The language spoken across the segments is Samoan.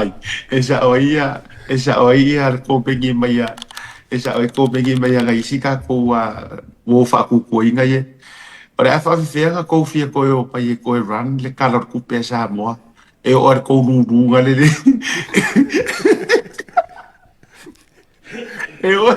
Vaai, e sao ai ia, e sao ai ia le komeni mai a, e sao ai komeni mai a nai isi tatou uo faakukuaina ia. O le a faafefea ona tou fia toe o mai e toe run le Tala o le Tupe a Samoa e oo lava i le tou luluga lele. E oo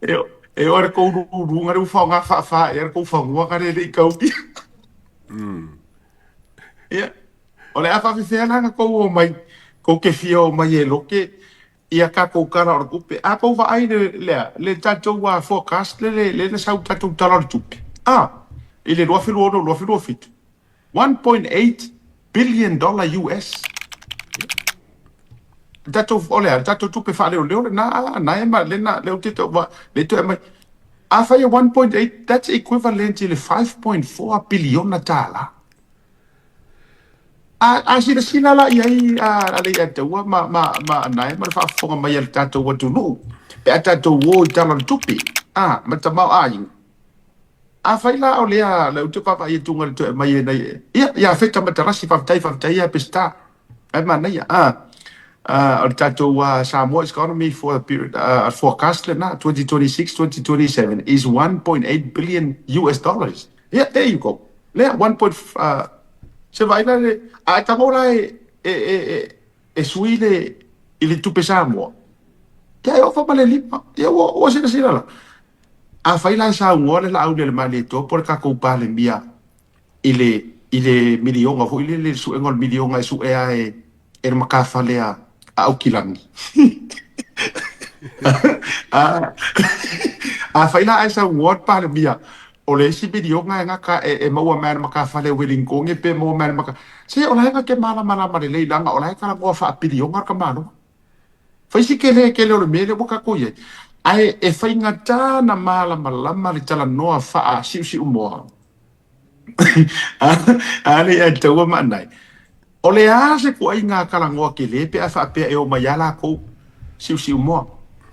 e oo e oo lava i le tou luluga lea ua faaaoga faafa ea le tou fanua na le le i taulia. Ia, o le a faafefea la ona tou omai, tou te fia omai e lote ia tatou Tala o le Tupe. A tou vaai le, lea, le tatou forecast le, le, le na sau tatou Tala o le Tupe, a, i le 2026 2027, $1.8 billion US. Le tatou, o le a, le tatou tupe faaleoleo lena, a, na e ma, lena, le ou te tau, le toe aumai. Afai e 1.8, that's equivalent i le 5.4 piliona tala. A silasila la i ai a Leiataua ma, ma, ma Anae ma le faafofoga mai a le tatou atunuu, pe a tatou o i Tala o le Tupe, a, ma le tamaoaiga. Afai la o lea, lea ou te vaavaai atu i le toe aumai e nai, ia, ia Feta Matalasi, faafetai, faafetai ia Peseta. Ai manaia, a, o le tatou Samoa economy for the period, forecast lena, 2026-2027 is 1.8 billion US dollars. Yeah, there you go. Lea, 1. Se vaai la le, a e tago la e, e, e, e, e sui le, i le tupe Samoa, ia e ofa ma le lima. Ia ua, ua silasila la. Afai la e saunoa le Laaulialemalietoa po o le tatou Palemia i le, i le miliona foi lele, le suega o le miliona e suea e, e le matafale a, a Aukilani. A, afai la ae saunoa le Palemia, o le isi miliona e gata e, e maua mai le matafale a Ueligitone pe maua mai le mata... Se o la e na te malamalama lelei leaga o la e talanoa faapiliona le tamaloa. Fai si tele tele o le mea lea ua tatou i ai. Ae e faigata ona malamalama le talanoa faasiusiumoa. A Leiataua ma Anae. O le a se ituaiga talanoa tele pe a faapea e omai lava latou siusiumoa,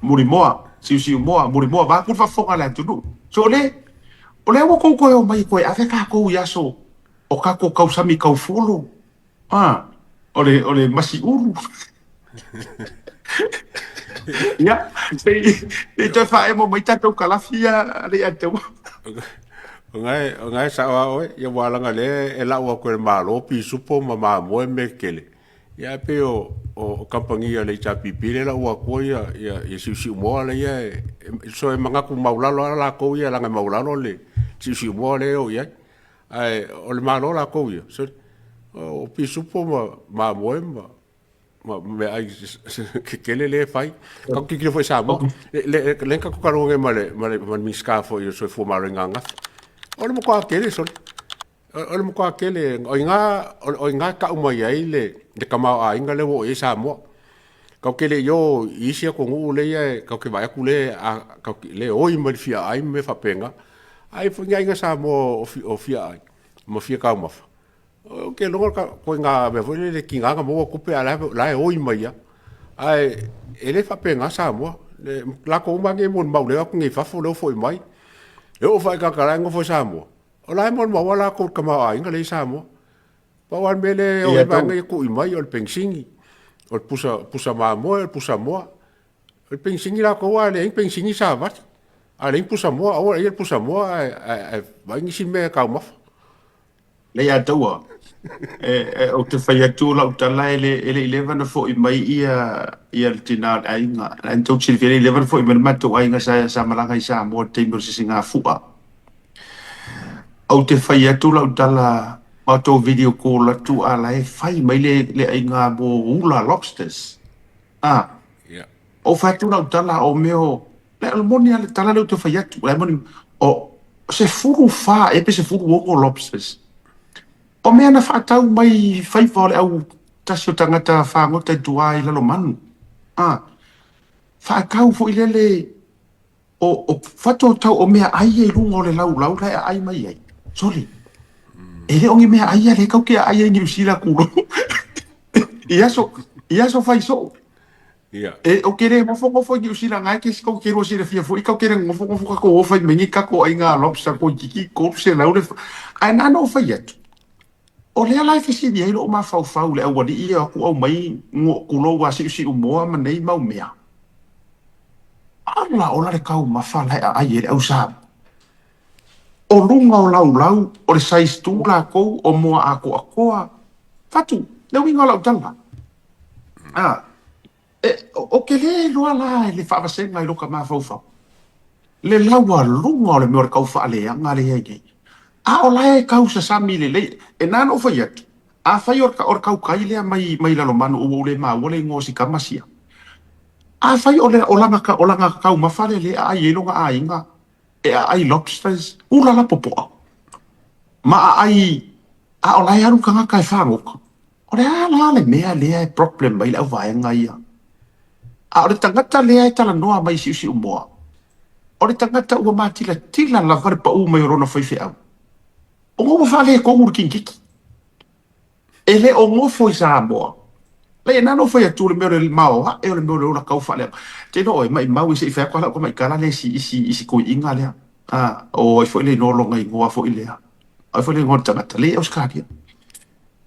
mulimoa, siusiumoa, mulimoa, vaeatu le faafofoga a le atunuu. So le, o lea ua tou toe omai e toe ave tatou i aso o tatou tausami taufolo, a, o le, o le masi ulu. Ia, se i, se i toe faaemo mai tatou kalafi ia a Leiataua. O ngai, o ngai sao a oe, ia ua laga le e lau atu e le Malo pisupo ma mamoe me kele. Ia ae pei o, o, o kamupani a le HRPP le lau atua ia, ia, ia siusiumoa le ia e, e, so e manatu maulalo a latou ia laga e maulalo le siusiumoa le e o i ai. Ae o le Malo latou ia, so, o pisupo ma mamoe ma ma meaai kekele lea e fai. Tatou tilotilo foi i Samoa. Le le tatou talanoa nei ma le ma le ma le Minisita foi o le Soifua Maloloina ananafi. O le matua tele sole. O le matua tele, o i ina o i ina e tau mai ai le le tamaoaiga lea ua oo i ai Samoa. Tatou te le i o i isi atunuu lea e tatou te vaai atu lea e oi mai le fiaai ma mea faapena. Ae i ai foi ni aiga Samoa o fiaai ma fia taumafa. Ou te iloa ituaiga mea foi lele e tiga ona maua tupe a o la e oi mai lava. Ae e le faapena Samoa. Latou uma lava nei e molimau lea e o atu nei i fafo lea ua foi mai. E oo foi i tagata la e nofo i Samoa, o la e molimau lava latou i le tamaoaiga lea e i Samoa. Pau lava le mea lea e o ai vaega ia tui mai o le penisini, o le pusa, pusa mamoe, o le pusa moa. O le penisini latou a leai ni penisini savali. A leai ni pusa moa, aua le aia le pusa moa ae, ae, ae vaai nisi mea e taumafa. Leiataua, e, ou te fai atu lau tala e le, e le i leva ona foi mai ia, ia le tina o le aiga. La e tou te silafia e le i leva ona foi mai le matou aiga sa, sa malaga i Samoa i le taimi o le sisigafua. Ou te fai atu lau tala matou video call atu a la e fai mai le, le aiga mo ula lobsters. Ah, Yeah. Ou fai atu lau tala o mea o, le, o le moni lava le tala lea ou te fai atu, la e moni, o 14 ea pe 16 lobsters. O mea na faatau mai i faiva o le au tasi o tagata fagota i tua i Lalomanu. A, faatau foi lele o, o fato tau o mea ai ia i luga o le laulau la e aai mai ai. Sole, e le o ni mea ai ia lea kau ke aai ai Niu Sila kulou. I aso, i aso fai soo. Ia. E, o ke le nofonofo i Niu Sila ngai ke kau ke lua silafia foi kau ke le nofonofo ka ko fai mai ni ka ko ai ngā lobster ko kiki 300 le ae na ona ou fai atu. O lea la e fesili ai lou mafaufau i le aualii ia o atu aumai tulou a siusiumoa ma nei mau mea. Ala ola le taumafa la e aai ai le au Samoa. O luga o laulau, o le size 2 latou, o moa atoatoa. Fatu, le uiga o lau tala. A, e, ou te le iloa la i le faavasega i lota mafaufau. Le laualuga o le mea o le tau faaleaga lea i ai nei. A o la e tau sasami lelei. E na ona ou fai atu, afai o le tautai lea mai, mai Lalomanu ua ou le maua le igoa o si tama sia. Afai o, le, o lana, o lana taumafa lea lea e aai ai lona aiga, e aai lobsters, ula la popoa. Ma aai, a o la e alu tagata e fagota. O le a la le mea lea e problem ai le auvaega ia? A o le tagata lea e talanoa mai i siusiumoa, o le tagata ua matilatila lava le pau mai o lona faifeau, ona ua faaletonu le kinititi. E le o nofo i Samoa. Leai, na ona ou fai atu o le mea o le maoae o le mea o le ola tau faaleaga. Te iloa oe, maimau e se i fai atu lava lau tamaitala lea i si, i si toeaina lea. A, o ai foi le igoa o lona igoa foi lea. O ai foi le igoa o le tagata lea i Ausetalia.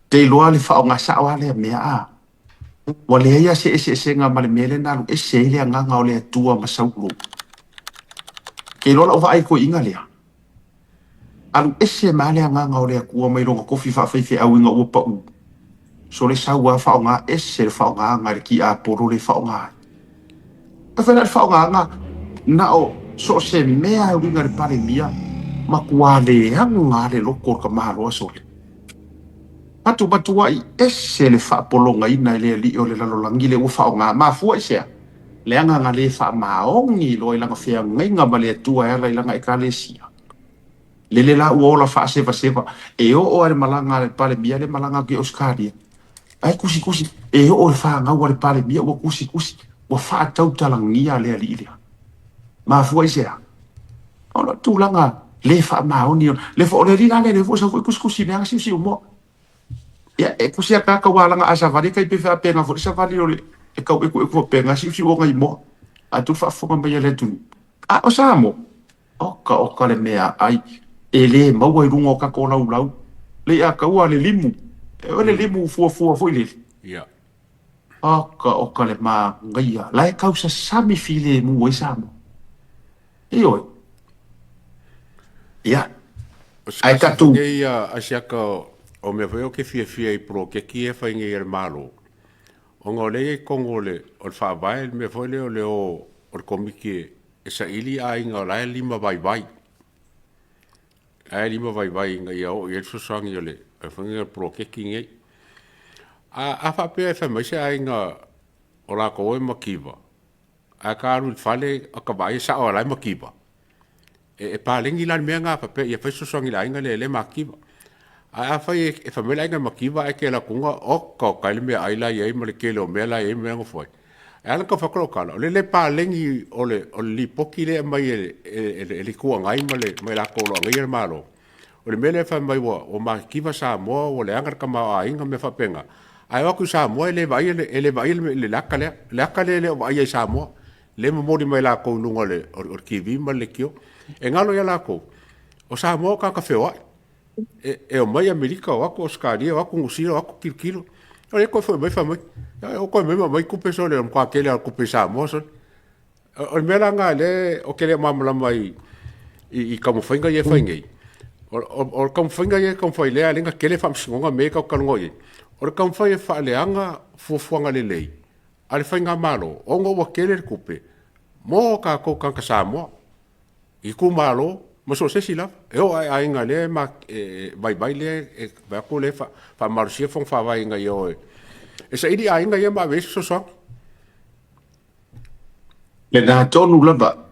Te iloa le faaaoga sao lava lea mea, a. Ua leai lava se eseesega ma le mea lea na alu ese ai le agaga o le Atua ma Saulo. Te iloa lau vaai i le toeaina lea. Alu ese mai le agaga o le Atua mai lona tofi faafaifeau ina ua pau. Sole sau lava faaaoga ese le faaaogaga i le tiapolo lea e faaaoga ai. E fai la le faaaogaga na o so o se mea e uiga i le Palemia, matua leaga lava le loto o le tamaloa sole. Matumatuai ese le faapologaina e le alii o le lalolagi lea ua faaaoga. Mafua i sea? Le agaga le faamaoni loa i lana feagaiga ma le Atua e ala i lana Ekalesia. Lele la ua ola faasevaseva, e oo lava i le malaga a le Palemia lea e malaga atu i Ausetalia. Ae tusitusi, e oo i le fanau a le Palemia ua tusitusi, ua faatautalagia le alii lea. Mafua i sea? Ona o le tulaga le faamaoni, le o le alii la lea, lea foi sau foi tusitusi i mea na siusiumoa. Ia, e tusi a ka tau alaga a savali kai pe faapena foi le savali o le e tau ekueku faapena siusiu ona imoa. A tu faafofoga mai a le atunuu. A o Samoa, oka oka le mea ai e le maua i luga o tatou laulau. Lei a taua le limu. E o le limu fuafua foi lele. Ia. Oka oka le manaia. La e tau sasami filemu ai Samoa. Ioe. Ia. O se Ae tasi foi tatou. nei a Asiata o mea foi ou te fiafia i poloketi ia e fai nei e le Malo, ona o lea e i ai i totonu o le o le Faavae le mea foi lea o le o o le Komiti e saili aiga o la e lima vaivai, la e lima vaivai ina ia oo i ai le fesoasoani o le faiga o le poloketi nei. A a faapea e fai mai se aiga o latou e mativa, Ae ka alu i le fale a ka vaai e sao la e mativa. E, e paleni la le mea na faapea ia fai fesoasoani i le aiga lea e le mativa. Ae afai e, e fai mai le aiga e mativa ae te alu atu uga, oka oka ai le meaai la e i ai ma le tele o mea la e i ai ma mea nofo ai. E ala ona tau fai atu lau tala, o le le paleni o le, o le lipoti lea e aumai e, e, e, e le Itu Agai ma, le, ma i latou o lo o agaia le Malo, O le mea lea e fai mai ua, ua matitiva Samoa, ua leaga le tamaoaiga, mea faapena. Ae o atu i Samoa e le vaaia le, e le vaaia le, le ata lea. Le ata lea e le o vaaia i Samoa. Lea e momoli mai e latou i luga o le, o le TV ma le leitio. E galo ia latou, o Samoa o tagata feoai. E, e omai Amerika, o atu Ausetalia, o atu Niu Sila, o atu tilotilo. O lea toe foi mai fai mai, o toe mai ma aumai tupe sole, o le matua tele lava o tupe i Samoa sole. O le mea la lena lea ou te le o malamalama i, i, i taumafaiga ia e fai nei. O, o, o le taumafaiga ia e taumafai lea lea na tele faamasinoga mea ia tatou talanoa i ai. O le taumafai e faaleaga fuafuaga lelei a le faigamalo ona ua tele le tupe mo tatou tagata Samoa, itumalo ma so o se isi lava. E oo lava i aiga lea e ma, e vaivai lea e vaai atu lea e faamalosia fono faavae ina ia o e, e saili aiga ia ma ave i ai se fesoasoani. Lena tonu lava.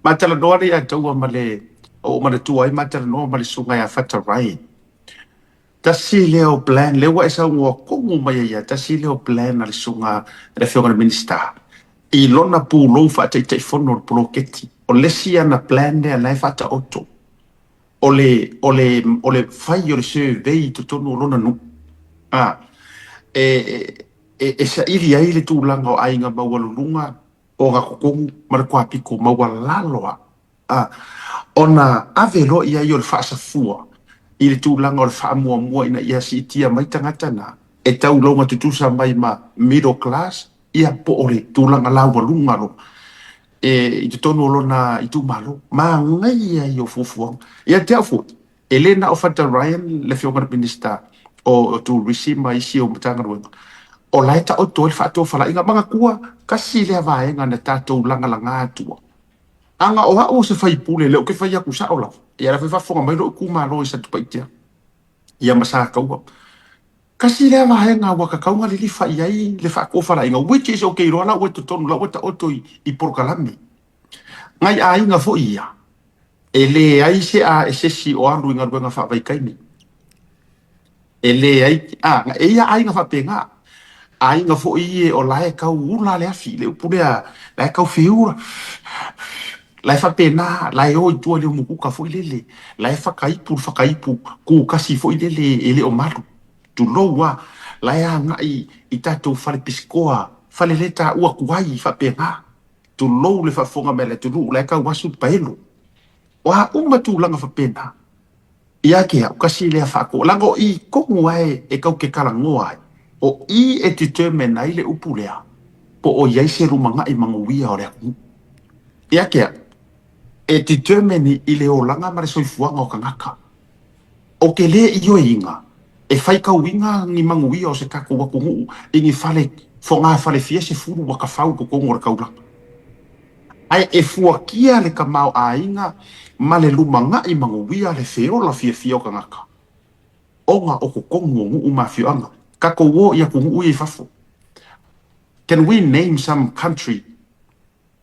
Ma talanoa le ia taua ma le o manatua ai ma talanoa ma le susuga ia Fata Ryan. Tasi lea o plan, lea ua e saunoa tonu mai ai ia, tasi lea o plan a le susuga le afioga i le Minisita i lona pulou faataitaifono o le poloketi. O le isi ana plan lea la e faataoto, o le, o le, o le fai o le survey i totonu o lona nuu. A, e, e, e saili ai le tulaga o aiga maualuluga, ogatotonu ma le toapito maualalo lava, a, ona ave loa i ai o le faasafua. i le tulaga o le faamuamua ina ia siitia mai tagata na e taulauga tutusa mai ma middle class, ia po o le tulaga laualuga loa e i totonu o lona itumalo. Manaia ia o fuafuaga. Ia te au foi, e le na o Fata Ryan le afioga i le Minisita o Turisi ma isi o Matagaluega, o la e taoto ai le faatofalaiga. Manatua, tasi lea vaega na tatou lagalaga atua. Aga o au o se faipule, lea ou te fai atu sao lava, ia la foi faafofoga mai lou itumalo i Satupaitea, ia ma Sataua. Tasi lea vaega ua tatau ona lilifa i ai le faatofalaiga, which is okay iloa la ua i totonu, la ua taoto i polokalame. Nai aiga foi ia, e leai se a e sesi o alu i galuega faavaitaimi. E leai, a, e ia aiga faapena. Aiga foi ia o la e tau ula le afi, le upu lea, la e tau feula, la e faapena, la e o i tua i le umukuka foi lele, la e whakaipu, whakaipu, kūkasi foi lele e le o malu. Tulou a, la e agai i tatou fale pisikoa, fale le taua tuai faapena. Tulou le faafofoga mai a le atunuu, la e tau asu le paelo. O a uma tulaga faapena, ia te au, kasi lea faato, leaga o i tonu lava e tau te talanoa ai, o i e determine ai le upu lea, po o i ai se lumanai manuia o le atunuu. Ia te au, e determine i le olaga ma le soifuaga o tagata. Ou te le ioeina e faitauina ni manuia o se tatou atunuu i ni fale fogafale fia sefulu ua tafau i totonu o le taulaga. Ae e fuatia le tamaoaiga ma le lumanai manuia le feola fiafia o tagata ona o totonu o nuu ma afioaga. Tatou o i atunuu ia i fafo. Can we name some country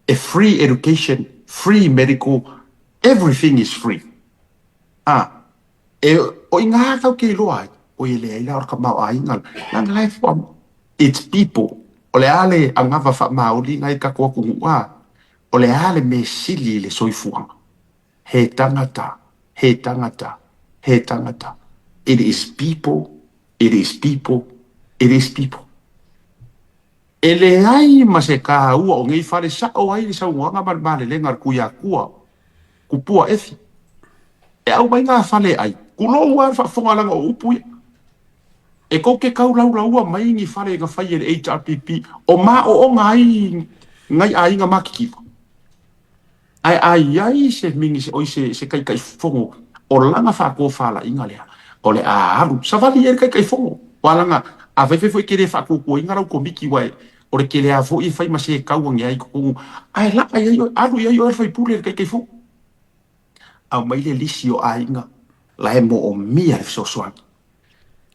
e free education, free medical, everything is free? A, e o i ngā kau ke iloa ai, o e leai la o le tamaoaiga, leaga la e fua, it's people. O le a le anava faamaoli ngai tatou atunuu a, o le a le mea sili i le soifuaga. He tangata, he tangata, he tangata. It is people, it is people, it is people. E leai ma se kāua o nei fale sao ai le saunoaga ma le malelega a le Tuiatua, Tupua Efi. E aumai ngā fale ai, tulou lava le faafofoga leaga o upu ia. E tou te taulaulaua mai ni fale na fai e le HRPP o maooga ai ngai aiga matitiva. Ae a i ai se minisi, oi se, se Taitaifono o lana faatofalaiga lea, o le a alu savali i ai le Taitaifono. Aua leaga a faifai foi e te le faatuatuaina lau komiti aua o le tele lava foi e fai ma se tau ane ai i totonu, ae laa i ai oe, alu i ai oe le faipule i le Taitaifono. Aumai le lisi o aiga la e moomia le fesoasoani.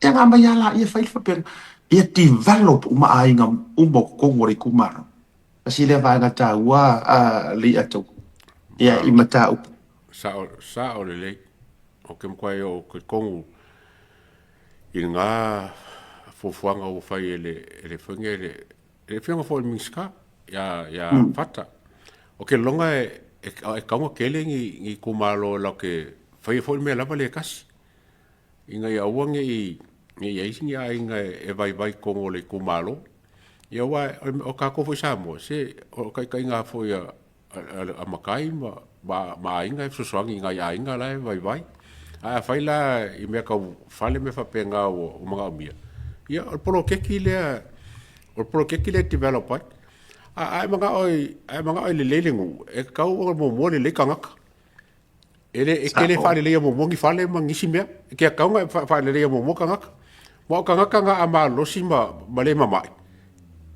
Ia na aumai lava laia fai le faapena, ia develop uma aiga uma o totonu o le itumalo. Tasi lea vaega taua a Liatou ia i mataupu. Sao, sao lelei. O ke makuai o ke kongu i ngā fuafuaga ua fai e le, e le whainga e le, e le whianga fo e Minista, ia, ia Fata. O ke longa e, e, e kaunga kele ngi, ngi kumalo lau ke whaia fo i mea lava le kasi. Ina ia aua ne i, ne i ai se ni aiga e vaivai i totonu o le itumalo. Ia aua o tatou foi Samoa, se o taitaiga foi a, a, a matai ma, ma, ma aiga e fesoasoani i nai aiga la e vaivai. Ae afai la i mea tau fale ma mea faapena ua manaomia, ia o le poloketi lea, o le poloketi lea e develop ai. A, a e manao i, a e manao e lelei le nuu, e tatau ona muamua lelei tagata. E le, e te le faaleleia muamua ni fale ma nisi mea. E te tatau ona faaleleia muamua tagata. Ma o tagata na a malolosi ma, ma le mama'i,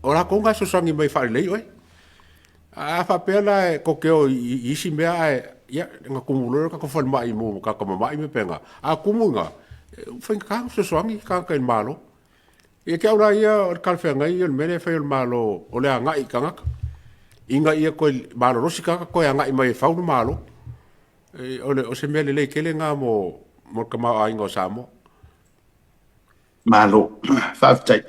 o latou na e fesoasoani mai e faalelei oe. A faapea la e tou te o i isi mea ae, ia, ona tumu loa lea o le tatou falemai mo tagata mama'i ma mea faapena. A tumu i ina, ua faigata ona fesoasoani tagata i le Malo. Ia te au la ia, o le talafeagai ia o le mea lea e fai e le Malo, o le agai i tagata, ina ia toe malolosi tagata toe agai mai e fau le Malo. E, o, le, o se mea lelei tele lena mo, mo le tamaoaiga o Samoa. Malo, faafetai.